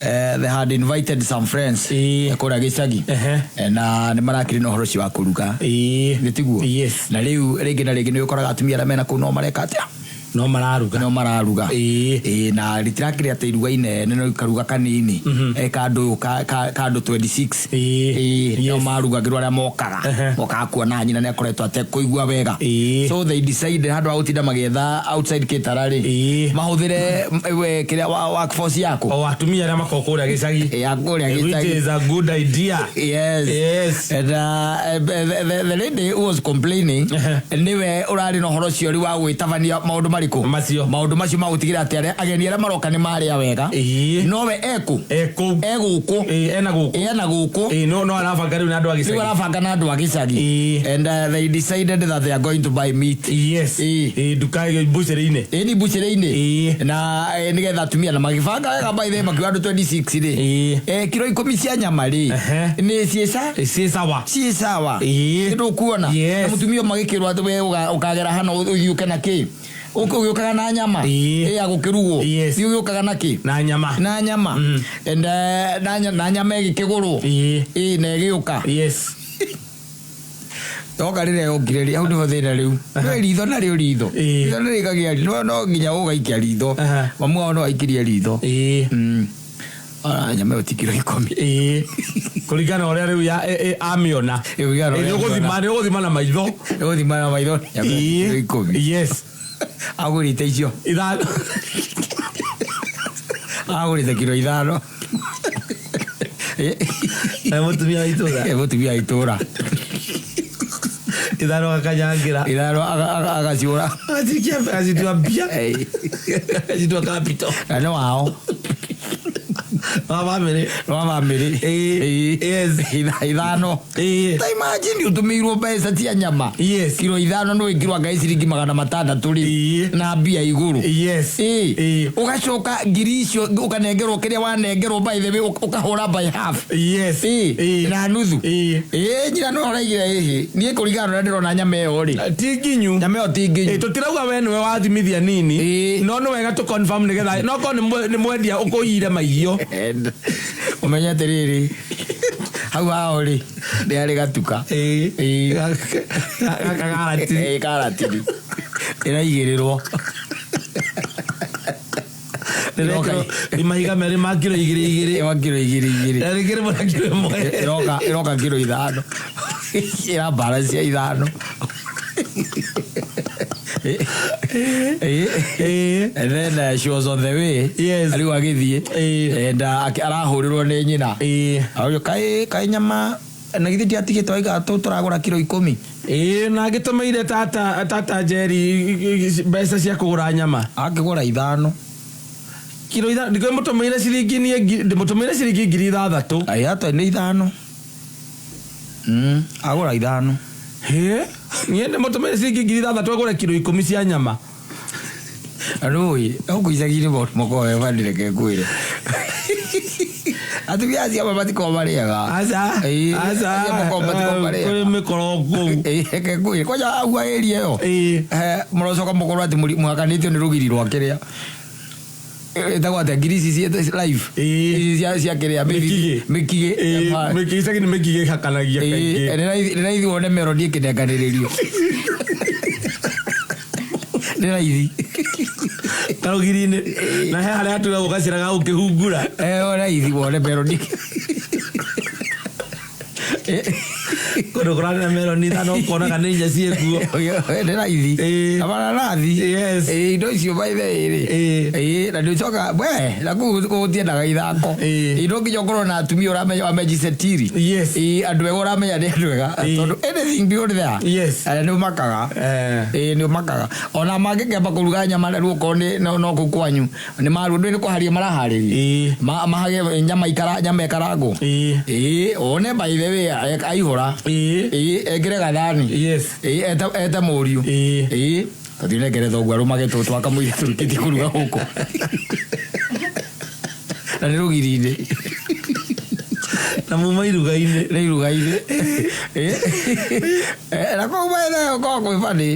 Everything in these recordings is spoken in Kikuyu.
They had invited some friends kũrĩa gĩcagi. Na nĩ marakĩrĩ na ũhoro ũcio wa kũruga. Nĩ tiguo? Yes. Na rĩu rĩngĩ na rĩngĩ nĩ ũkoraga atumia arĩa mena kũu no mareka atĩa? No mararuga. No mararuga. Ĩĩ, na rĩtirakĩrĩ atĩ iruga inene, no karuga kanini. Kandũ kandũ 26. Ĩĩ, no marugagĩrwo arĩa mokaga. Mokaga kuona nyina nĩ akoretwo atekũigua wega. So they decided handũ ha gũtinda magĩetha outside caterer rĩ, mahũthĩre we kĩrĩa workforce yaku. O atumia arĩa makoragwo kũrĩa gĩcagi. Ya kũrĩa Which gĩcagi. is a good idea. Yes. And the lady who was complaining niwe ũrarĩ na ũhoro ũcio rĩu wa gwĩtabania maũndũ marĩkũ? Macio. Maũndũ macio ma gũtigĩrĩra atĩ arĩa ageni arĩa maroka nĩ marĩa wega. Nowe ekũ? Ekũu. Egũkũ. Ĩĩ, ena gũkũ. Ena gũkũ. Ĩĩ, no arabanga rĩu na andũ a Rĩu gĩcagi. arabanga na andũ a gĩcagi. And they decided that they are going to buy meat. Ĩĩ, nduka mbucĩrĩ-inĩ. Ĩĩ, ni mbucĩrĩ-inĩ. Na nĩgetha atumia na magĩbanga wega, by the way, makiuga andũ 26 rĩ, kiro 10 cia nyama rĩ, nĩ ciĩca Ciĩ sawa. Ciĩ sawa. Nĩ ndũkuona? Na mũtumia ũmwe agĩkĩrwo atĩ we ũkagera hana ũthiĩ ũke na kĩ, ũgĩũkaga na nyama ya gũkĩrugwo. Thiĩ ũgĩũkaga na kĩ? Na nyama. Na nyama. And na nyama ĩgĩkĩgũrwo. Ĩĩ, na ĩgĩũka. Toka rĩrĩa yokire rĩ, hau nĩho thĩna rĩu. Nĩ ritho narĩo ritho. Ritho nĩ rĩkagĩa no nginya ũgaikia ritho. Mamu wao no aikirie ritho. Ora nyama ĩyo ti kiro 10. Ĩĩ, kũringana na ũrĩa rĩu amĩona. Kũringana na ũrĩa Ĩĩ, amĩona. nĩ ũgũthima na maitho. Ũgũthima na maitho nyama ĩyo ti kiro 10. Agũrĩte icio. 5. Agũrĩte kiro 5. Mũtumia wa itũra. Mũtumia wa itũra. 5 akanyangĩra. 5 agaciũra. Agacikia, agacitua mbia. Agacitua capital. Na nĩ wao. Wa bamĩrĩ. Wa bamĩrĩ. 5. Ta imagine ũtũmĩirwo mbeca cia nyama. Kiro 5 nĩ wĩkirwo ngai ciringi 600 rĩ. Na mbia igũrũ. Ũgacoka ngiri icio ũkanengerwo kĩrĩa wanengerwo, by the way, ũkahũra by half. Na nuthu. Ĩĩ, nyina no ũraigire ĩhĩ. Niĩ kũringana na ũrĩa ndĩrona nyama ĩyo rĩ. Ti nginyu. Nyama ĩyo ti nginyu. Tũtirauga we nĩwe wathimithia nini. No nĩ wega tũ confirm nĩgetha no korwo nĩ mwendia ũkũiyire maiyo. And ũmenye atĩrĩrĩ, hau hao rĩ, nĩ harĩ gatuka. Gaka garatiri. Ĩĩ, karatiri ĩraigĩrĩrwo. Nĩ mahiga merĩ ma kiro igĩrĩ igĩrĩ. Ma kiro igĩrĩ igĩrĩ. Na rĩngĩ rĩmwe na kiro 1. Ĩroka kiro 5, ĩra balance ya 5. And then she was on the way. Rĩu agĩthiĩ and arahũrĩrwo nĩ nyina. Aurio kaĩ nyama na githĩ ndiatigĩte waiga tũragũra kiro 10? Ĩĩ, na ngĩtũmĩire tata Njeri mbeca cia kũgũra nyama. Akĩgũra 5. Kiro 5 ndikũmũtũmĩire ciringi niĩ ndĩmũtũmĩire ciringi 6,000. Aya nĩ 5. Agũra 5. Hĩ, niĩ ndĩmũtũmĩire ciringi 6,000 agũre kiro 10 cia nyama. Rũĩ gũkũ icagi-inĩ maũndũ makoragwo me funny, reke ngwĩre. Atumia acio amwe matikoragwo marĩega. Aca. Ĩĩ, Aca. acio makoragwo matikoragwo marĩega. Kũrĩ mĩkoro kũu. Ĩĩ, reke ngwĩre kwanja agua area ĩyo. Mũrocoka mũkorwo atĩ mũhakanĩtio nĩ rũgiri rwa kĩrĩa ĩtagwo atĩa, ngiri ici cia live. Ici cia kĩrĩa. Mĩkigĩ. Mĩkigĩ. Ĩĩ, mĩkigĩ, icagi nĩ mĩkigĩ ĩhakanagia kaingĩ. Nĩ raithi wone meroni ĩkĩnenganĩrĩrio, nĩ raithi. Karũgiri-inĩ na he harĩa hatugagwo gacĩra ga gũkĩhungura. Raithi wone meroni. Kũndũ kũrarĩ meroni 5 ũkonaga nĩ 4 ciĩkuo. Nĩ raithi. Na mananathi. Ĩĩ, indo icio by the way rĩ. Ĩĩ, na nĩ ũcoka we na kũu gũtiendaga ithako. Ĩĩ, no nginya ũkorwo na atumia ũramenya wamejisetiri. Ĩĩ, andũ ega ũramenya nĩ andũ ega. Tondũ anything beyond there. Nĩ ũmakaga. Ĩĩ, nĩ ũmakaga. Ona mangĩkĩamba kũruga nyama rĩu okorwo nĩ no kũu kwanyu nĩ maru nĩ kũharia maraharĩria. Mahage nyama ikara nyama ĩkarangwo. Ĩĩ, one by the way aihũra. Ĩĩ, ekĩre gathani. Ĩĩ, ete mũriũ. Ĩĩ, tũthiĩ nengere thoguo arũmage tũtũ akamũira tũrĩkĩtie kũruga gũkũ. Na nĩ rũgiri-inĩ. Na muma iruga-inĩ. Nĩ iruga-inĩ. Na kũu by the way ũkoragwo kwĩ funny.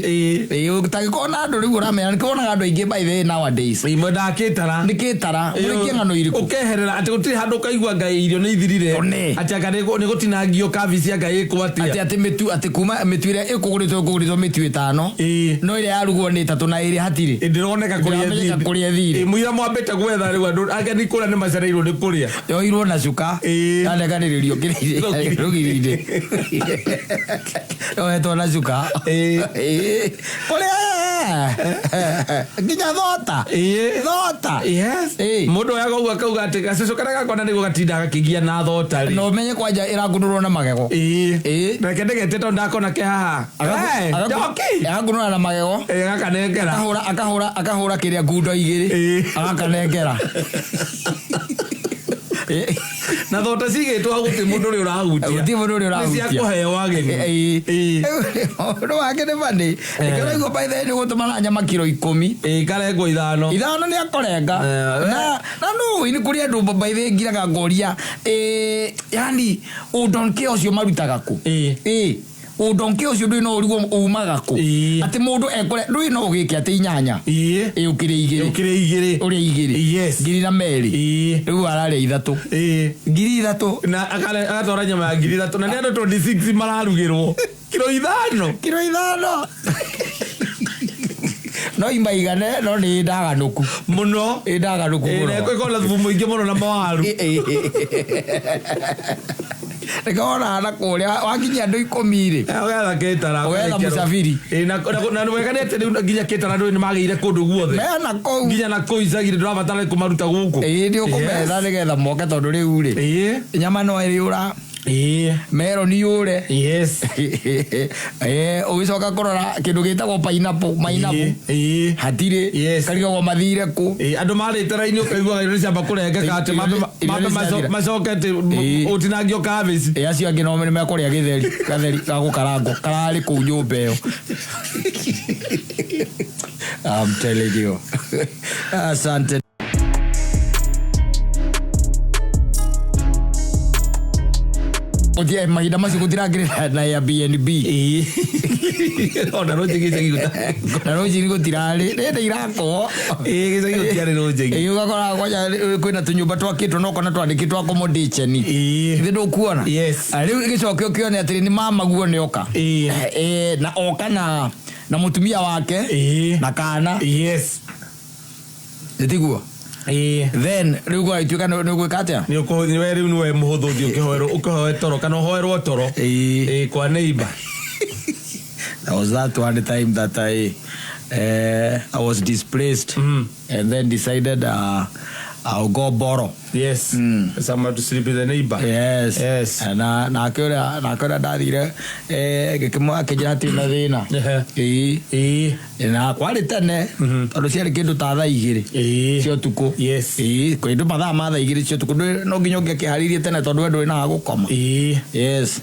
Ũtangĩkorwo na andũ rĩu ũramenya nĩkĩo wonaga andũ aingĩ by the way nowadays. Ĩĩ, mwendaga kĩtara. Nĩ kĩtara. Mũrĩkie ng'ano irĩkũ? Ũkeherera atĩ gũtirĩ handũ ũkaigua ngai irio nĩ ithirire. One. Atĩ anga nĩ gũtinangio kabici anga ĩkwo atĩa. Atĩ atĩ mĩtu atĩ kuma mĩtu ĩrĩa ĩkũgũrĩtwo ĩkũgũrĩtwo mĩtu ĩtano. No ĩrĩa yarugwo nĩ ĩtatũ na ĩrĩ hatirĩ. Ndĩroneka kũrĩa Ndĩramenyeka ĩthire. kũrĩa ĩthire. Ĩĩ, mũira mwambĩte gwetha rĩu andũ ageni kũrĩa nĩ macereirwo nĩ kũrĩa. Yoirwo na cuka. Yanekanĩrĩrio kĩrĩa rũgiri-inĩ. Yoetwo na cuka. Kũrĩa nginya thota. Thota. Yes. Mũndũ oyaga ũguo akauga atĩ gacũcũ karĩa gakwa na nĩguo gatindaga gakĩgia na thota rĩ. Na ũmenye kwanja ĩrakunũrwo na magego. Reke ndĩgete tondũ ndakona ke haha. Njoki. Agakunũra na magego. Agakanengera. Akahũra akahũra akahũra kĩrĩa ngundo igĩrĩ. Agakanengera. Na thota cigĩtwo hau gũtirĩ mũndũ ũrĩa ũrahutia. Gũtirĩ mũndũ ũrĩa Nĩ cia ũrahutia. kũheo ageni. Ũndũ wake nĩ funny. Nĩkĩo ũraigua by the way nĩ ũgũtũmana nyama kiro 10. Ĩkarengwo ithano. Ithano nĩ akũrenga. Na no nĩ kũrĩ andũ by the way ngiraga ngoria. Yani ũndonke ũcio marutaga kũ? Ũndonke ũcio ndũĩ no ũrigwo umaga kũ? Atĩ mũndũ ekũrĩa ndũĩ no ũgĩke atĩ inyanya. Ũkĩrĩ igĩrĩ. Ũkĩrĩ igĩrĩ. Ũrĩa igĩrĩ. Yes. Ngiri na merĩ. Rĩu ararĩa ithatũ. Ngiri ithatũ. Na agatwara nyama ya ngiri ithatũ. Na nĩ andũ 26 mararugĩrwo. Kiro ithano. Kiro ithano. No imaigane no nĩ ndaganũku. Mũno. Ĩ ndaganũku mũno. Na ĩkorwo na thubu mũingĩ mũno na mawaru. Nĩkĩo na kũrĩa wakinyia andũ 10 rĩ. Ũgetha kĩtara. Ũgetha mũcabiri. Na wega nĩ atĩ rĩu nginya kĩtara ndũĩ nĩ magĩire kũndũ guothe. Mena kũu. Nginya na kũu icagi-inĩ ndũrabatara kũmaruta gũkũ. Nĩ ũkũmetha nĩgetha moke tondũ rĩu rĩ. Nyama no ĩrĩũra. Meroni yũre. Yes. Ũgĩcoka kũrora kĩndũ gĩtagwo pineapple, mainabu. Hatirĩ. Yes. Karigagwo mathire kũ. Andũ marĩte raini ũkaiguaga irio nĩciamba kũrengeka atĩ mambe macoke atĩ ũtinangio cabbage. Acio angĩ no nĩ mekũrĩa gĩtheri, gatheri ga gũkarangwo kararĩ kũu nyũmba ĩyo. I'm telling you. Asante. Mahinda macio gũtirangĩrĩ na Airbnb. Ona rũnjigi gĩcagi Na rũnjigi gũtirarĩ. Nĩ irakwo. Gĩcagi gũtiarĩ rũnjigi. Ũgakora kwanja kwĩna tũnyũmba twakĩtwo no kona twandĩkĩtwo accommodation. Githĩ ndũkuona? Yes. Rĩu gĩcoke ũkĩone atĩrĩ nĩ mama guo nĩ oka. Na oka na mũtumia wake na kana. Yes. Nĩ tiguo? Then rĩu gwagĩtuĩka nĩ ũgwĩka atĩa? Nĩ ũkũ we rĩu nĩwe mũhũthũ ũthiĩ ũkĩhoerwo ũkĩhoe toro kana ũhoerwo toro. Kwa neighbor. That was that one time that I was displaced and then decided I'll go borrow. Yes. Somewhere to sleep with the neighbor. Yes. Yes. Na na akĩũria ndathire ngĩkĩmwa akĩnjĩra atĩ na thĩna. Na kwarĩ tene tondũ ciarĩ kĩndũ ta thaa igĩrĩ cia ũtukũ. Yes. Kĩndũ mathaa ma thaa igĩrĩ cia ũtukũ no nginya ũngĩakĩharĩirie tene tondũ we ndũrĩ na ha gũkoma. Yes.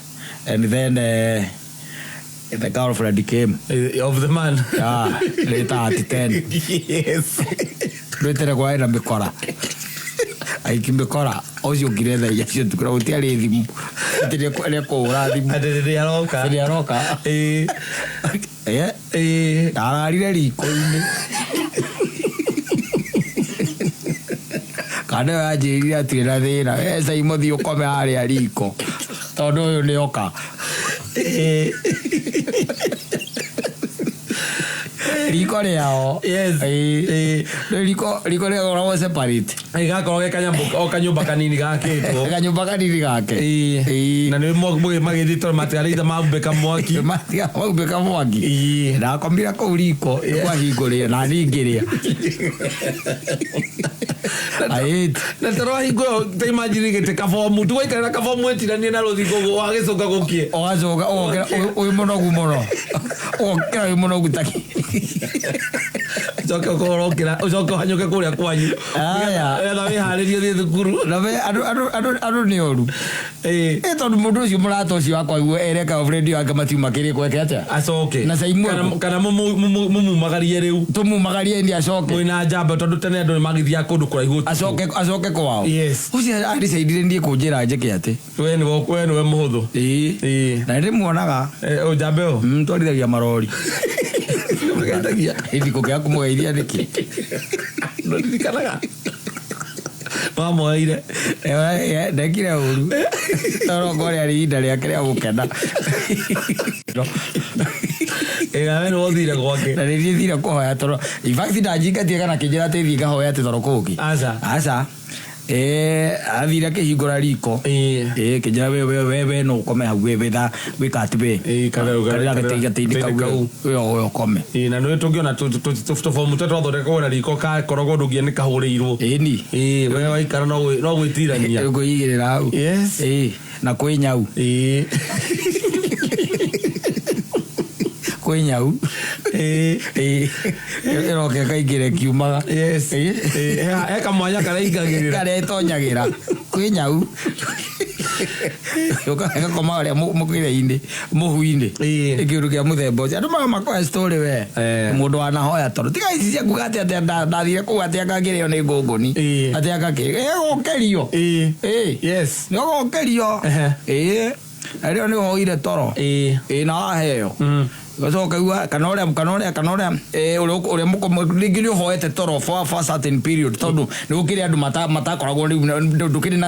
And then the girlfriend came. Of the man. Yeah, later at 10. Yes. Ndwĩtere kwarĩ na mĩkora. Aiki mĩkora ũcio ũkire thaa inya cia ũtukũ na gũtiarĩ thimũ. Atĩ nĩekũhũra thimũ. Atĩ rĩrĩa aroka. Rĩrĩa aroka. Ndararire riko-inĩ. Kana ĩyo yanjĩrire atirĩ na thĩna. Caimo thiĩ ũkome harĩa riko. Tondũ ũyũ nĩ oka. Riko rĩao. Yes. Riko rĩkoragwo separate. Gakorwo ge kanyamũ o kanyũmba kanini gakĩtwo. Kanyũmba kanini gake. Na nĩ magĩthiĩ tondũ matiarĩitha maumbĩka mwaki. Maumbĩka mwaki. Ndakomire kũu riko kwahingũrĩra na niĩ ngĩrĩa. Na toro wahingũra ta imagine gĩtĩ kabomu tũgaikarĩra kabomu ĩtiranie na rũthingo ũguo wagĩcoka gũkie. Ũgacoka ũgokĩra wĩ mũnogu mũno. Ũgokĩra wĩ mũnogu ta kĩ. Ũcoke ũkorwo ũrokĩra, ũcoke ũhanyũke kũrĩa kwanyu. Aya. Nĩgetha wĩharĩrie ũthiĩ thukuru. Na we andũ nĩ oru. Ĩĩ. Ĩ tondũ mũndũ ũcio mũrata ũcio wakwa guo ereka friend wake matiuma kĩrĩko eke atĩa? Acoke. Na Saimwe. Kana mũmumagarie rĩu. Tũmumagarie ndi acoke. Mwĩna njamba tondũ tene andũ nĩmagĩthiaga kũndũ kũraihu ũtukũ. Acoke kwao. Yes. Ũcio aricaidire ndiĩ kũnjĩra njĩke atĩ. We nĩwe mũhũthũ. Ĩĩ. Ĩĩ. Na nĩndĩmuonaga. Njamba ĩyo? Twarithagia marori. Mũgeithagia. Ĩthi kũkĩaga kũmũgeithia nĩkĩ? Ndũririkanaga? Wamoeire. Ndekire ũru. Tondũ okorwo rĩarĩ ihinda rĩake rĩa gũkena. Ĩĩ, nawe nĩwe ũthire gwake. Na nĩthiĩ thire kũhoya toro. In fact ndanjingatire kana akĩnjĩra atĩ thiĩ ngahoe atĩ toro kũngĩ. Aca. Aca. Athire akĩhingũra riko. Ĩĩ. Kĩnjĩra we no ũkome hau we tha wĩka atĩ we. Ĩĩ, Karĩra gĩtĩ-inĩ kau kau. we ũkome. Ĩĩ, na nĩ tũngĩona tũbomu tũrĩa twathondekagwo na riko kakoragwo ndũngĩona nĩ kahũrĩirwo. Ĩni. Ĩĩ, we waikara no gwĩtirania. Ngũigĩrĩra hau. Yes. Ĩĩ, na kwĩ nyau. Ĩĩ. Kwĩ nyau. Ĩĩ. Ĩĩ. Ĩroka ĩkaingĩra ĩkiumaga. Yes. Ĩĩ. Ĩĩ, he kamwanya karĩa ĩingagĩrĩra. Karĩa ĩtonyagĩra. Kwĩ nyau. Ĩgakoma harĩa mũkĩra-inĩ, mũhu-inĩ. Ĩĩ. Kĩũndũ kĩa mũthemba ũcio. Andũ makoya story we. Eh. Mũndũ wanahoya toro. Tiga ici cia kuga atĩ ndathire kũu atĩ anga ngĩrĩo nĩ ngũngũni. Ĩĩ. Atĩ anga kĩ. Ĩgũkĩrio. Ĩĩ. Ĩĩ. Yes. Nĩ ũgũkĩrio. Ehe. Ĩĩ. Na rĩo nĩ ũhoire toro. Ĩĩ. Ĩĩ na waheo. Ũgacoka ũkaigua kana ũrĩa ũrĩa rĩngĩ nĩ ũhoete toro for a certain period tondũ nĩ gũkĩrĩ andũ matakoragwo rĩu ndũkĩrĩ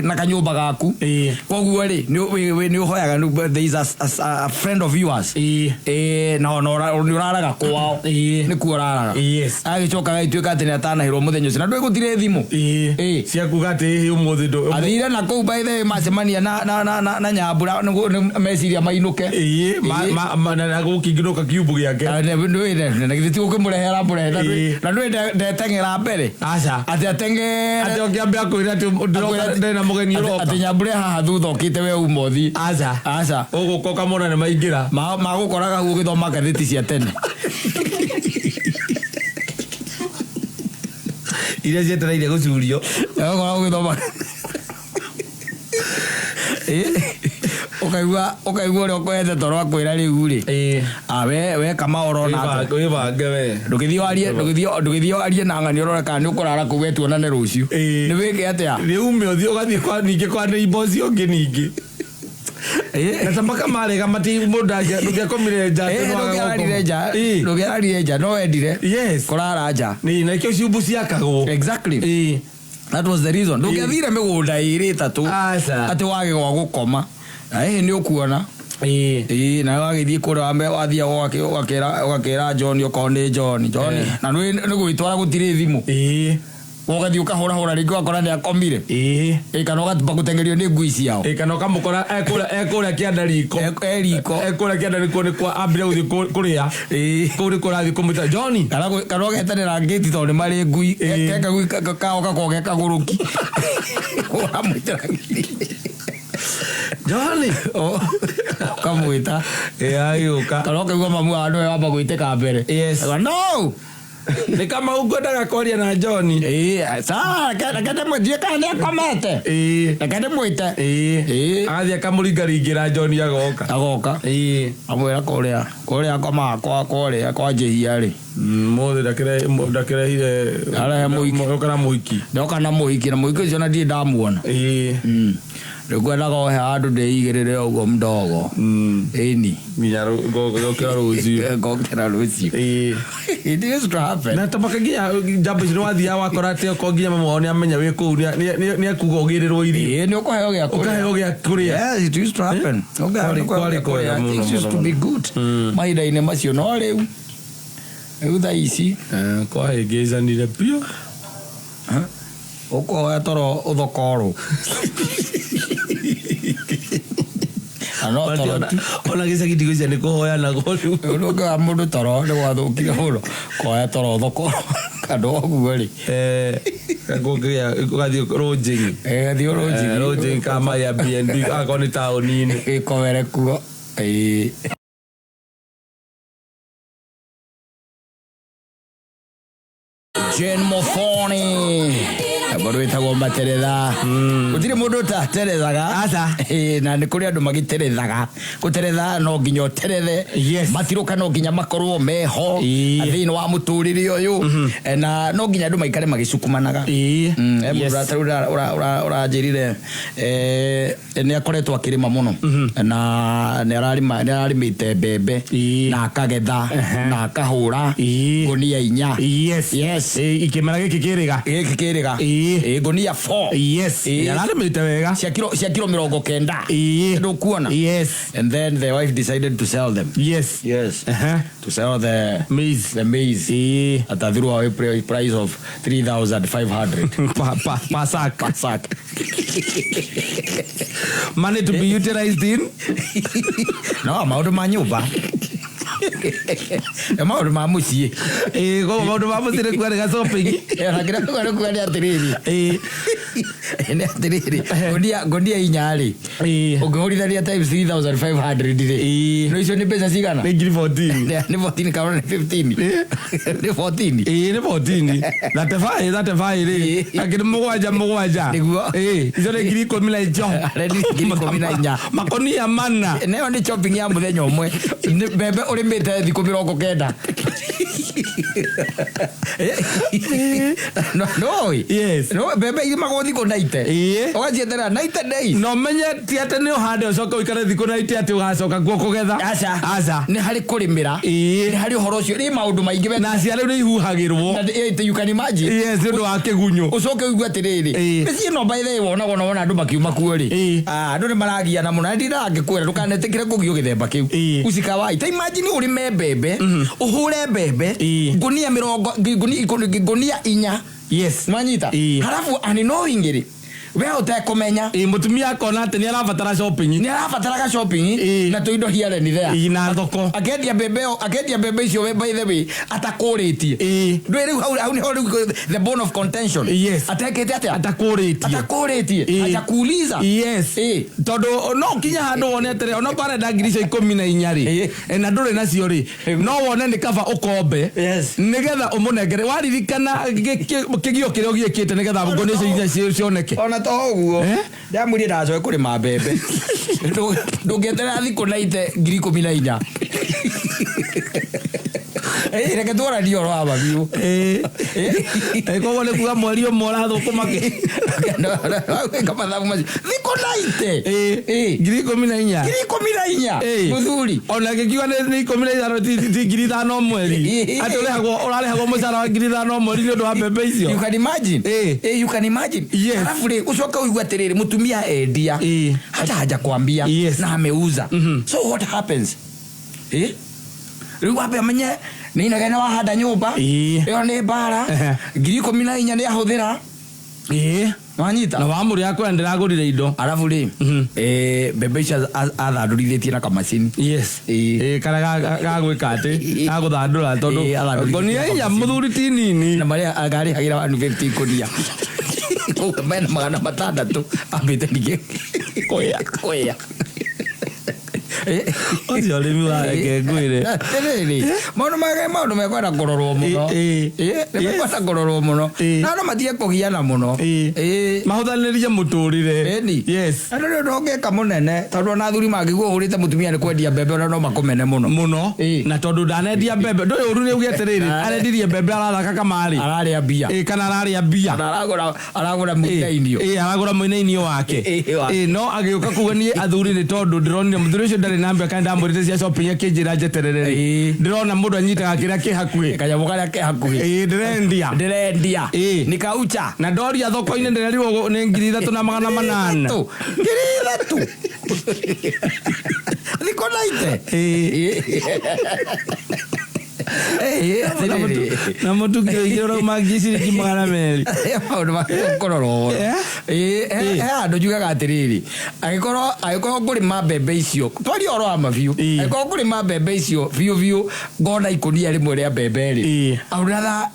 na kanyũmba gaku. Ĩĩ. Koguo rĩ nĩ ũhoyaga there is a friend of yours. Ĩĩ. Ĩĩ na nĩ ũraraga kwao. Ĩĩ. Nĩkuo ũraraga. Yes. Agĩcoka agĩtuĩka atĩ nĩ atanahĩrwo mũthenya ũcio na ndũĩ gũtirĩ thimũ. Ĩĩ. Ĩĩ. Cia kuga atĩ ĩhĩ ũmũthĩ ndũ. Athire na kũu by the way macemania na nyambura nĩguo meciria mainũke. Ĩĩ. Na gũkĩingĩrũka kiumbu gĩake. Na githĩ ti gũkĩmũrehera mũrehe Ĩĩ. na ndũĩ ndeteng'era mbere. Aca. Atĩ ateng'ere. Atĩ ũngĩambia kwĩra atĩ ndĩroka ndĩna mũgeni ũroka. Atĩ nyambure haha thutha ũkĩte we uma ũthiĩ. Aca. Aca. Ũgũka ũkamona nĩ maingĩra. Magũkoraga hau ũgĩthoma ngathĩti cia tene. Iria cietereire gũcurio. Ũgakora ũgĩthoma. Ũkaigua ũrĩa ũkoete toro akwĩra rĩu rĩ. Ĩĩ. Ah we kama ũrona atĩa. Wĩbange we. Ndũgĩthiĩ warie na ng'ani ũrore kana nĩ ũkũrara kũu we tuonane rũciũ. Ĩĩ. Nĩ wĩke atĩa? Nĩ ume ũthiĩ ũgathiĩ kwa ningĩ kwa neighbor ũcio ũngĩ ningĩ. Ĩĩ. Na ta makamarega mati mũndũ ndũngĩakomire nja. Ĩĩ, ndũngĩararire nja. Ĩĩ. Ndũngĩararire nja no wendire. Yes. Kũrara nja. Nĩ na ikĩo ciumbu ciakagwo. Exactly. Ĩĩ. That was the reason. Ndũngĩathire mĩgũnda ĩrĩ ĩtatũ. Aca. Atĩ wage gwa gũkoma. Na ĩhĩ nĩ ũkuona. Ĩĩ. Ĩĩ na wagĩthiĩ kũrĩa wambe wathiaga ũgakĩra John okorwo nĩ John. John na nĩ gwĩtwara gũtirĩ thimũ. Ĩĩ. Ũgathiĩ ũkahũrahũra rĩngĩ ũgakora nĩ akomire. Ĩĩ. Ĩĩ kana ũgatumba gũteng'erio nĩ ngui ciao. Ĩĩ kana ũkamũkora ekũrĩa kĩanda riko. E riko. Ekũrĩa kĩanda riko nĩ kwa ambire gũthiĩ kũrĩa. Ĩĩ. Kũu nĩkuo ũrathiĩ kũmwĩta John. Kana ũgeterera ngĩti tondũ nĩ marĩ ngui. Ĩĩ. Ke kagui kao gakoragwo ge kagũrũki. Ũramwĩtĩra ngui. John. Ũkamwĩta. Ĩĩ agĩũka. Kana ũkaigua mamu wao nĩwe wamba gwĩtĩka mbere. Yes. Auga, no. Nĩ kama ngwendaga kwaria na John. Ĩĩ, sawa, reke ndĩmwĩtie kana nĩ akomete. Ĩĩ. Reke ndĩmwĩte. Ĩĩ. Ĩĩ. Agathiĩ akamũringaringĩra John agoka. Agoka. Ĩĩ. Amwĩra kũrĩa akomaga kwa kũrĩa kwa njĩhia rĩ. Mũthĩ ndakĩrehire Arehe mũhiki. Oka na mũhiki. Ndoka na mũhiki na mũhiki ũcio na ndirĩ ndamuona. Ĩĩ. Rĩu ngwendaga ohe handũ ndĩigĩrĩre ũguo mdogo. Ĩni. Nginya ngokĩra rũciũ. Ngokĩra rũciũ. Ĩĩ. It used to happen. Na tabaka nginya njamba icio nĩwathiaga wakora atĩ okorwo nginya mama wao nĩamenya wĩ kũu nĩekuga ũgĩrĩrwo irio. Ĩĩ nĩ ũkũheo gĩa kũrĩa. Ũkaheo gĩa kũrĩa. Yes, it used to happen. Kwarĩ kwega mũno, It used to be good. Mahinda-inĩ macio no rĩu. Rĩu thaa ici Kwahĩngĩcanire biũ. ũkũhoya toro ũthokorwo. Na no toro tu. Ona gĩcagi ndigũcia nĩ kũhoyanagwo rĩu. Ũndũ ũngĩ wa mũndũ toro nĩ gwathũkire mũno. Kũhoya toro ũthokorwo. Andũ ũguo rĩ. Ũgathiĩ rũnjĩng'i. Ĩgathiĩ rũnjĩng'i. Rũnjĩng'i kama Airbnb akorwo nĩ taũni-inĩ. Ĩkomere kuo. Ĩĩ. Jane Mothoni, mũndũ wĩtagwo Materetha. Gũtirĩ mũndũ ũtaterethaga. Aca. Ĩĩ, na nĩ kũrĩ andũ magĩterethaga. Gũteretha no nginya ũterethe. Yes. Matirũka no nginya makorwo meho Ĩĩ. thĩinĩ wa mũtũrĩre ũyũ. Na no nginya andũ maikare magĩcukumanaga. Ĩĩ. He mũndũ Yes. ũranjĩrire nĩ akoretwo akĩrĩma mũno na nĩ ararĩma, nĩ ararĩmĩte mbembe Ĩĩ. na akagetha na akahũra Ĩĩ. ngũnia 4. Yes. Yes. Ĩĩ, ikĩmera gĩkĩ kĩrĩga. Gĩkĩ kĩrĩga. Ĩĩ. Ĩĩ, ngũnia 4. Yes. Ĩĩ. Nĩararĩmĩte wega. Cia kiro 90. Ĩĩ. Ndũkuona? Yes. And then the wife decided to sell them. Yes. Yes. Aha. To sell the Maize. The maize. Ĩĩ. At a throwaway price of 3,500. Pa sack. Per sack. Money to be utilized in. No, maũndũ ma nyũmba. Maũndũ ma mũciĩ. Ĩĩ, koguo maũndũ ma mũciĩ nĩ kuga nĩ ga shopping. Na kĩrĩa kuga nĩ kuga nĩ atĩrĩrĩ. Ĩĩ. Nĩ atĩrĩrĩ, ngũnia 4 rĩ. Ĩĩ. Ũngĩhũrithania times 3,500 rĩ. Ĩĩ. No icio nĩ mbeca cigana? Nĩ ngiri 14. Nĩ 14 kana nĩ 15? Nĩ 14. Ĩĩ, nĩ 14. 35, 35 rĩ. Ĩĩ. Akĩrĩ mũgwanja mũgwanja. Nĩguo. Ĩĩ, icio nĩ ngiri 14. Arendi ngiri 14. Makonia mana. Nayo nĩ shopping ya mũthenya ũmwe. Nĩ mbembe ũrĩmĩte thikũ 90. No, no. Yes. No, mbembe irimagwo thikũ 90. Ĩĩ. Ũgacieterera 90 days. Na ũmenye ti atĩ nĩ ũhande ũcoke ũikare thikũ 90 atĩ ũgacoka kuo kũgetha. Aca. Aca. Nĩ harĩ kũrĩmĩra. Ĩĩ. Nĩ harĩ ũhoro ũcio. Nĩ maũndũ maingĩ Na aciari nĩ ihuhagĩrwo. Na, you can imagine. Yes, nĩ ũndũ wa kĩgunyũ. Ũcoke ũigue atĩrĩrĩ, Ĩĩ. mĩciĩ ĩno by the way wonagwo na wona andũ makiuma kuo rĩ, Ĩĩ. Ah, andũ nĩ maragiana mũno, na ndindaga ngĩkwĩra ndũkanetĩkĩre kũgio gĩthemba kĩu. Ĩĩ. Usikawai ta imagine ũrĩme mbembe, ũhũre mbembe Ĩĩ. ngũnia mĩrongo ngũnia 4. Yes. Nwanyita? Ĩĩ. Halafu unknowingly we ũtekũmenya, Ĩĩ, mũtumia akona atĩ nĩ arabatara shopping. nĩ arabataraga shopping Ĩĩ. na tũindo here and there. Ĩĩ, na thoko. Akendia mbembe ĩyo, akendia mbembe icio we by the way atakũrĩtie. Ĩĩ. Ndũĩ rĩu hau nĩho rĩu the bone of contention. Yes. Atekĩte atĩa? Atakũrĩtie. Atakũrĩtie. Ĩĩ. Hajakuuliza. Yes. Ĩĩ. Tondũ no ũkinye handũ wone atĩrĩ, onokorwo arenda ngiri icio 14 rĩ, Ĩĩ. na ndũrĩ nacio rĩ, no wone nĩ kaba ũkombe Yes. nĩgetha ũmũnengere waririkana kĩgio kĩrĩa ũgiĩkĩte nĩgetha ngũnia icio 4 cioneke. Ona to ũguo, Eh? ndamwĩrire ndacoke kũrĩma mbembe. Ndũngĩeterera thikũ 90 ngiri 14. Ĩ, reke twaranie ũhoro wa mabiũ. Ĩĩ. Ĩ, koguo nĩ kuga mweri ũmwe ũrathũkũma kĩ? Wĩka mathabu macio thikũ 90. Ĩĩ. Ĩĩ. Ngiri 14. Ngiri 14. Ĩĩ. Mũthuri. Ona gĩkiuga nĩ 15 ti ngiri 5 mweri. Ĩĩ. Atĩ ũrarĩhagwo mũcara wa ngiri 5 mweri nĩ ũndũ wa mbembe icio. You can imagine. Ĩĩ. Eh, you can imagine. Yes. Alafu rĩ, ũcoke ũigue atĩrĩrĩ, mũtumia endia. Ĩĩ. Hata hajakwambia. Yes. Na ameuza. So what happens? Eh? Rĩu wambe amenye nĩ inegene wahanda nyũmba. Ĩĩ. Ĩyo nĩ mbara. Ehe. Ngiri 14 nĩ ahũthĩra. Ĩĩ. Wanyita? Na wamũrĩ akwĩra ndĩragũrire indo. Arabu rĩ, mbembe icio athandũrithĩtie na kamacini. Yes. Ĩĩ. Ĩĩ, karĩa ga gwĩka atĩ ga gũthandũra tondũ Ĩĩ, athandũrithĩtie ngũnia na 4 kamacini. mũthuri ti nini. Na marĩa arĩhagĩra 150 ngũnia. Koguo mena 600 ambĩte ningĩ kũya. Ũcio ũrĩmi wa reke ngwĩre. Atĩrĩrĩ, maũndũ mage maũndũ mekwenda kũrorwo mũno. Ĩĩ. Ĩĩ, nĩ mekwenda kũrorwo mũno. Ĩĩ. Na andũ matige kũgiana mũno. Ĩĩ. Ĩĩ. Mahũthanĩrie mũtũrĩre. Ĩni. Yes. Na ndũrĩ ũndũ ũngĩka mũnene tondũ ona athuri mangĩigua ũhũrĩte mũtumia nĩ kwendia mbembe ona no makũmene mũno. Mũno. Ĩĩ. Na tondũ ndanendia mbembe ndũĩ ũru nĩ uge atĩrĩrĩ, arendirie mbembe arathaka kamarĩ. Ararĩa mbia. Ĩĩ, kana ararĩa mbia. Na aragũra mũinainio. Ĩĩ, aragũra mũinainio wake. Ĩĩ, wake. Ĩĩ, no agĩũka kuga niĩ athuri nĩ tondũ ndĩronire mũthuri ũcio ndarĩ na mbia kana ndamwĩrĩte cia shopping akĩnjĩra njeterere rĩ. Ĩĩ. Ndĩrona mũndũ anyitaga kĩrĩa kĩ hakuhĩ. Kanyamũ karĩa ke hakuhĩ. Ĩĩ, ndĩrendia. Ndĩrendia. Ĩĩ. Nĩ kaucha. Na ndoria thoko-inĩ ndĩrerirwo nĩ 3800. 3,000. Thikũ 90. Ĩĩ. Ĩĩ, atĩrĩrĩ. Na mũtu kiro 2 ũrauma ciringi 200. Maũndũ ma kũrorwo. Eh? Ĩĩ, he handũ njugaga atĩrĩrĩ, angĩkorwo ngũrĩma mbembe icio, twarie ũhoro wa mabiũ, Ĩĩ. angĩkorwo ngũrĩma mbembe icio biũ biũ ngona ikũnia rĩmwe rĩa mbembe rĩ, Ĩĩ. I would rather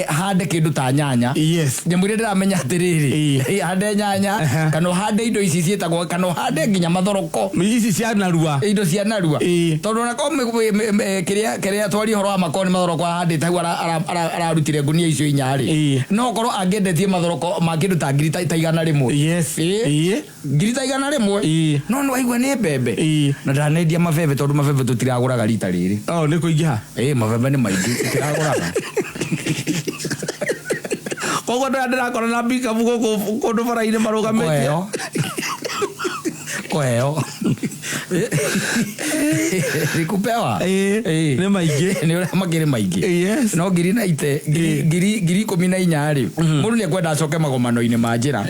Hande kĩndũ ta nyanya. Nyamũ iria ndĩramenya atĩrĩrĩ, hande nyanya, kana ũhande indo ici ciĩtagwo, kana ũhande nginya mathoroko. Ici cia narua. Indo cia narua. Tondũ ona korwo kĩrĩa kĩrĩa twaria ũhoro wa makorwo nĩ mathoroko ahandĩte hau, ararutire ngunia icio inya rĩ, no korwo angĩendetie mathoroko ma kĩndũ ta ngiri ta 100. Ngiri ta 100. No nĩ waigua nĩ mbembe. Na ndanendia mabebe, tondũ mabebe tũtiragũraga rita rĩrĩ. Oh, nĩ kũingĩha. Ĩ, mabebe nĩ maingĩ, tũtiragũraga. Koguo andũ aya ndĩrakora na mbikabu gũkũ kũndũ bara-inĩ marũgamĩtie. Kũheo, kũheo nĩ kupewa. Nĩ maingĩ. Nĩ ũrĩa makĩrĩ maingĩ. No ngiri na ite ngiri 14,000 rĩ, mũndũ nĩ ekwenda acoke magomano-inĩ ma njĩra,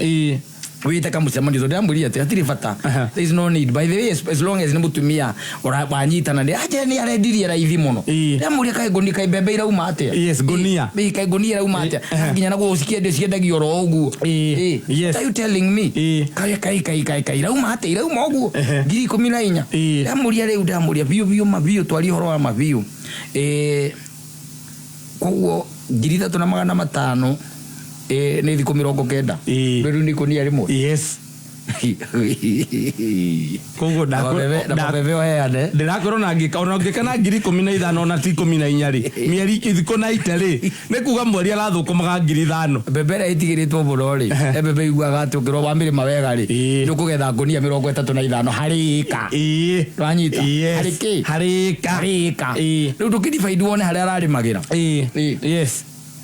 wĩte kamũcemanio, tondũ ndĩramwĩrire atĩ hatirĩ bata. There is no need, by the way, as long as nĩ mũtumia wanyitana nĩ anje nĩ arendirie raithi mũno. Ndĩramũria, kaĩ ngũnia, kaĩ mbembe irauma atĩa? Yes, ngũnia. Ĩ, kaĩ ngũnia irauma atĩa? Nginya naguo cikiendio ciendagio oro ũguo. What are you telling me? Kaĩ kaĩ kaĩ kaĩ kaĩ irauma atĩa, irauma ũguo 14,000? Ndamũria rĩu, ndamũria biũ biũ, mabiũ, twarie ũhoro wa mabiũ. Koguo 3,500 nĩ thikũ 90. Rĩu nĩ ikũnia rĩmwe. Koguo Na mabebe, na mabebe ũheane. Ndĩrakwĩra ona ũngĩka na 15,000, ona ti 14 rĩ, mĩeri thikũ na ite rĩ, nĩ kuga mweri arathũkũmaga 5,000. Mbembe ĩrĩa ĩtigĩrĩtwo mũno rĩ, mbembe iguaga atĩ ũngĩrwo wamĩrĩma wega rĩ, nĩ ũkũgetha ngũnia 35 harĩ ĩka. Wanyita? Harĩ kĩ? Harĩ ĩka. Harĩ ĩka. Rĩu ndũkĩdivide wone harĩa ararĩmagĩra.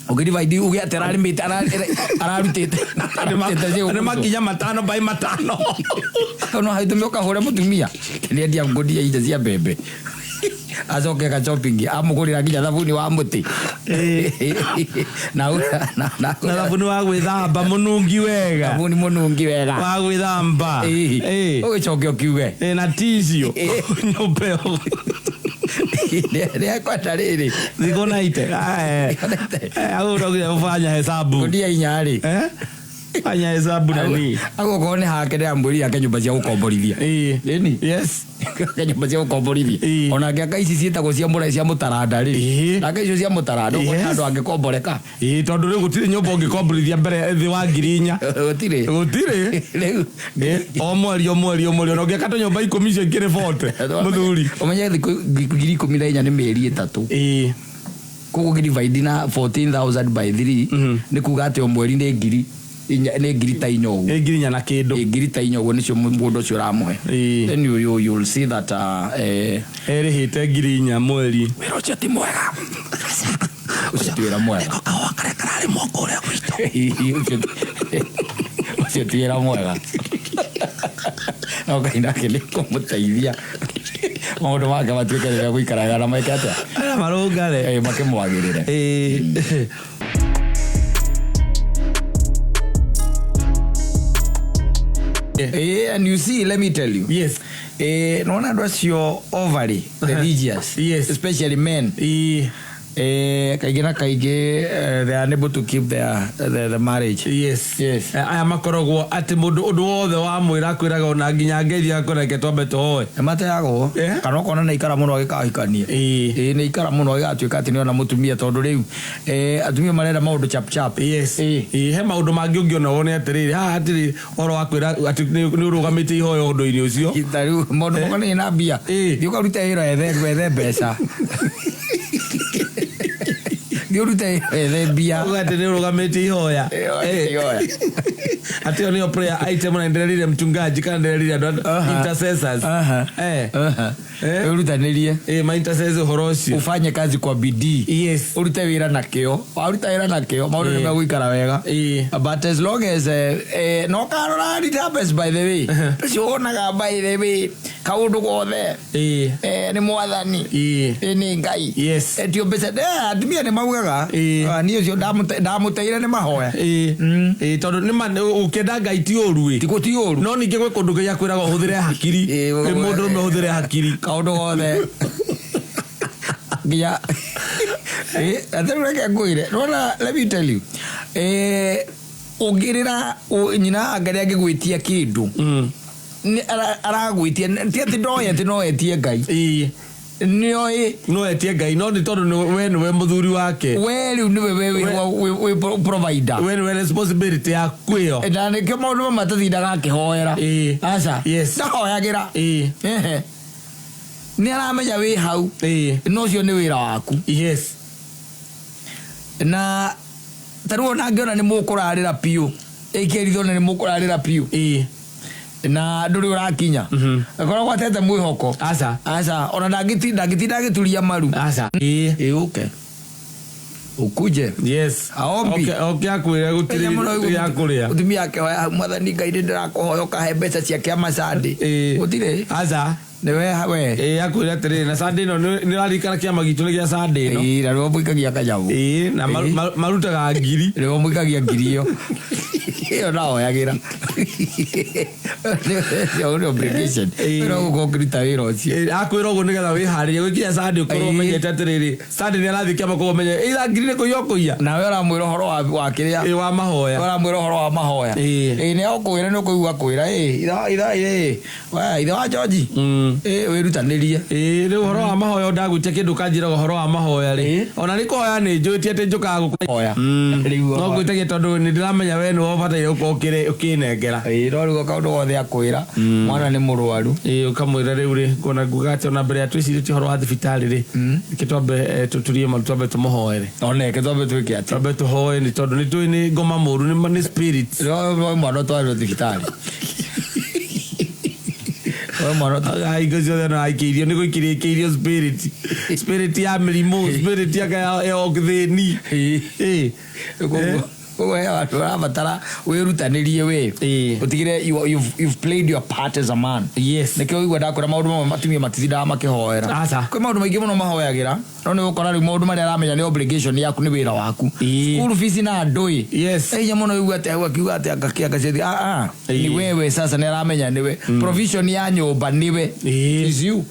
Ũkĩdivide uge atĩ ararĩmĩte, ararutĩte ararutĩte. Nĩ makinya matano by matano. No haitũme ũkahũre mũtumia nĩendia ngũnia inya cia mbembe, acoke ka shopping amũgũrĩra nginya thabuni wa mũtĩ na na na thabuni wa gwĩthamba mũnungi wega. Thabuni mũnungi wega. Wa gwĩthamba. Ũgĩcoke ũkiuge. Na tissue nyũmba ĩyo. Nĩ ekwenda rĩrĩ. Thikũ na ite au ndo kufanya hesabu. Ngũnia inya rĩ. Eh? Fanya hesabu nani. Agokorwo nĩ hake, ndĩramwĩrire ake nyũmba cia gũkomborithia. Ĩni. Ake nyũmba cia gũkomborithia. Ona angĩaka ici ciĩtagwo cia mũra cia mũtaranda rĩ, nake icio cia mũtaranda ũguo nĩ handũ angĩkomboreka. Tondũ rĩu gũtirĩ nyũmba ũngĩkomborithia mbere thĩ wa 4,000. Gũtirĩ. Gũtirĩ. Rĩu O mweri, o mweri, o mweri, ona ũngĩaka tũnyũmba 10 icio ikĩrĩ 40, mũthuri. Ũmenye thikũ 14,000 nĩ mĩeri 3. Koguo ũngĩdivide na 14,000 by 3, nĩ kuga atĩ o mweri nĩ 4,000, nĩ ngiri ta inya ũguo. Nĩ 4,000 na kĩndũ. Ĩ, ngiri ta inya ũguo nĩcio mũndũ ũcio ũramũhe. Then you'll see that Erĩhĩte 4,000 mweri. Wĩra ũcio ti mwega, ũcio ti wĩra mwega. Kahũa karĩa kararĩmwo kũrĩa gwitũ. Ũcio ti wĩra mwega, no Ngai nake nĩ kũmũteithia maũndũ make matuĩke rĩrĩa gũikaraga na meke atĩa? Aya marũngare. Makĩmwagĩrĩre. And you see, let me tell you, nona andũ acio overly religious, especially men, kaingĩ na kaingĩ, they are unable to keep the marriage. Aya makoragwo atĩ mũndũ ũndũ wothe wamwĩra akwĩraga ona nginya ngeithi akũreke twambe tũhoe. Nĩ mateagwo. Kana ũkona nĩ ikara mũno agĩkahikania. Ĩ, nĩ ikara mũno agĩgatuĩka atĩ nĩona mũtumia, tondũ rĩu atumia marenda maũndũ chap chap. Ĩ, he maũndũ mangĩ ũngĩona wone atĩrĩrĩ, haha hatirĩ ũhoro wa kwĩra atĩ nĩ ũrũgamĩtie ihoya ũndũ-inĩ ũcio. Ta rĩu maũndũ makonainie na mbia, thiĩ ũkarute wĩra, wethe mbeca, thiĩ ũrute wĩra wethe mbia. Uga atĩ nĩ ũrũgamĩtie ihoya. Ihoya. Atĩ ĩyo nĩyo prayer item, na ndĩrerire mchungaji kana ndĩrerire andũ intercessors. Wĩrutanĩrie. Ma intercessors ũhoro ũcio. Ufanye kazi kwa bidii. Ũrute wĩra na kĩo. Waruta wĩra na kĩo, maũndũ nĩ megũikara wega. But as long as no karora it happens, by the way, ũcio wonaga, by the way, kaũndũ gothe nĩ mwathani. Nĩ Ngai. Tio mbeca. Atumia nĩ maugaga. Ah, niĩ ũcio ndamũteire nĩ mahoya. Ĩ, tondũ nĩ ma ũkĩenda Ngai ti ũru ĩ. Ti ti ũru. No ningĩ gwĩ kũndũ kĩrĩa kwĩraga ũhũthĩre hakiri. Nĩ mũndũ ũrũme ũhũthĩre hakiri. Kaũndũ gothe nginya atĩ rĩu reke ngwĩre, nona, let me tell you, ũngĩrĩra nyina anga nĩ angĩgwĩtia kĩndũ, nĩ aragwĩtia, ti atĩ ndoe atĩ no etie Ngai. Nĩoĩ. No etie Ngai, no nĩ tondũ we nĩwe mũthuri wake. We rĩu nĩwe we wĩ provider. We nĩwe responsibility yaku ĩyo. Na nĩkĩo maũndũ mamwe tũtindaga akĩhoera. Aca. Ndahoyagĩra. Ehe. Nĩ aramenya wĩ hau. No ũcio nĩ wĩra waku. Na ta rĩu ona angĩona nĩ mũkũrarĩra biũ, ĩkĩrithwo nĩ mũkũrarĩra biũ na ndũrĩ ũrakinya, akoragwo atete mwĩhoko. Aca. Aca, ona ndangĩtinda agĩturia maru. Aca. Ĩ ũke ukuje. Aombi. Oke akwĩre gũtirĩ gĩa kũrĩa. Mũtumia akĩhoya, "Mwathani Ngai, nĩ ndĩrakũhoya ũkahe mbeca cia kĩama Sunday." Gũtirĩ. Aca. Nĩwe we. Ĩĩ, akwĩre atĩrĩrĩ, na Sunday ĩno nĩ ũraririkana kĩama gitũ nĩ gĩa Sunday ĩno. Ĩĩ, na nĩwe mũikagia kanyamũ. Ĩĩ, na marutaga ngiri. Nĩwe mũikagia ngiri ĩyo ĩyo ndahoyagĩra. Ĩyo nĩ obligation. Ĩno gũkorwo ũkĩruta wĩra ũcio. Ĩĩ, akwĩra ũguo nĩgetha wĩharĩrie gwĩkinya Sunday ũkorwo ũmenyete atĩrĩrĩ, Sunday nĩ arathiĩ kĩama, koguo ũmenye ĩitha ngiri nĩ kũiya ũkũiya. Nawe ũramwĩra ũhoro wa kĩrĩa. Ĩĩ, wa mahoya. Ũramwĩra ũhoro wa mahoya. Ĩĩ, nĩ agũkwĩra, nĩ ũkũigua kwĩra, ĩĩ ithe ĩĩ we ithe wa George, ĩĩ wĩrutanĩrie. Ĩĩ, rĩu ũhoro wa mahoya ndagwĩtia kĩndũ ũkanjĩraga ũhoro wa mahoya rĩ, ona nĩ kũhoya nĩ njũĩ ti atĩ njũkaga gũkũ. Hoya. Rĩu No ngwĩtagia tondũ nĩ ndĩramenya we nĩwe ũbataire gũkorwo ũkĩnengera. Ĩĩ, no rĩu kaũndũ gothe akwĩra mwana nĩ mũrwaru. Ĩĩ, ũkamwĩra rĩu rĩ, kuona nguga atĩ ona mbere ya twĩcirĩtie ũhoro wa thibitarĩ rĩ, reke twambe tũturie maru, twambe tũmũhoere. Oneke twambe twĩke atĩ. Twambe tũhoe nĩ tondũ nĩ tũĩ nĩ ngoma mũru, nĩ spirit. No mwana ũtwarirwo thibitarĩ. We mwana Hingo ciothe no aikĩirio nĩ gũikĩrio ĩkĩirio spirit ya mĩrimũ, spirit ya ũthĩni. Ĩĩ. Koguo he andũ ũrabatara wĩrutanĩrie we ũtigire you've played your part as a man. Nĩkĩo ũigua ndakwĩra maũndũ mamwe atumia matitindaga makĩhoera. Aca. Kwĩ maũndũ maingĩ mũno mahoyagĩra, no nĩ ũgũkora rĩu maũndũ marĩa aramenya nĩ obligation yaku, nĩ wĩra waku. School fees na ndũĩ. Hinya mũno ũigua atĩ hau akiuga atĩ anga ciathi, ah ah, ni wewe sasa, nĩ aramenya nĩwe provision ya nyũmba, nĩwe. Is you.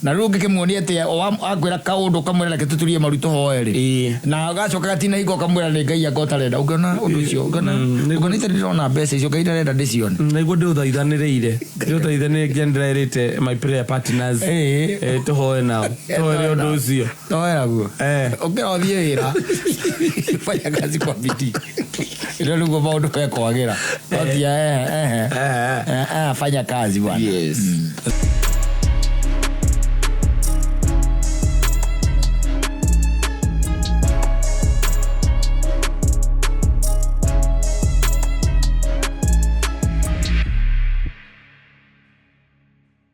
Na rĩu ũngĩkĩmuonia atĩ akwĩra kaũndũ kamwĩra reke tũturie maru tũhoe rĩ, na agacoka gatina hingo kamwĩra nĩ Ngai anga ũtarenda, ũngĩona ũndũ ũcio, ũngĩona ũngĩona itarĩ ndĩrona mbeca icio Ngai ndarenda ndĩcione. Nĩguo ndĩũthaithanĩrĩire nginya ndĩrerĩte my prayer partners. Tũhoe nao, tũhoere ũndũ ũcio. Toeraguo. Ũkĩra ũthiĩ wĩra, fanya kazi kwa bidii, ĩno nĩguo maũndũ mekwagĩra, no ti fanya kazi bwana.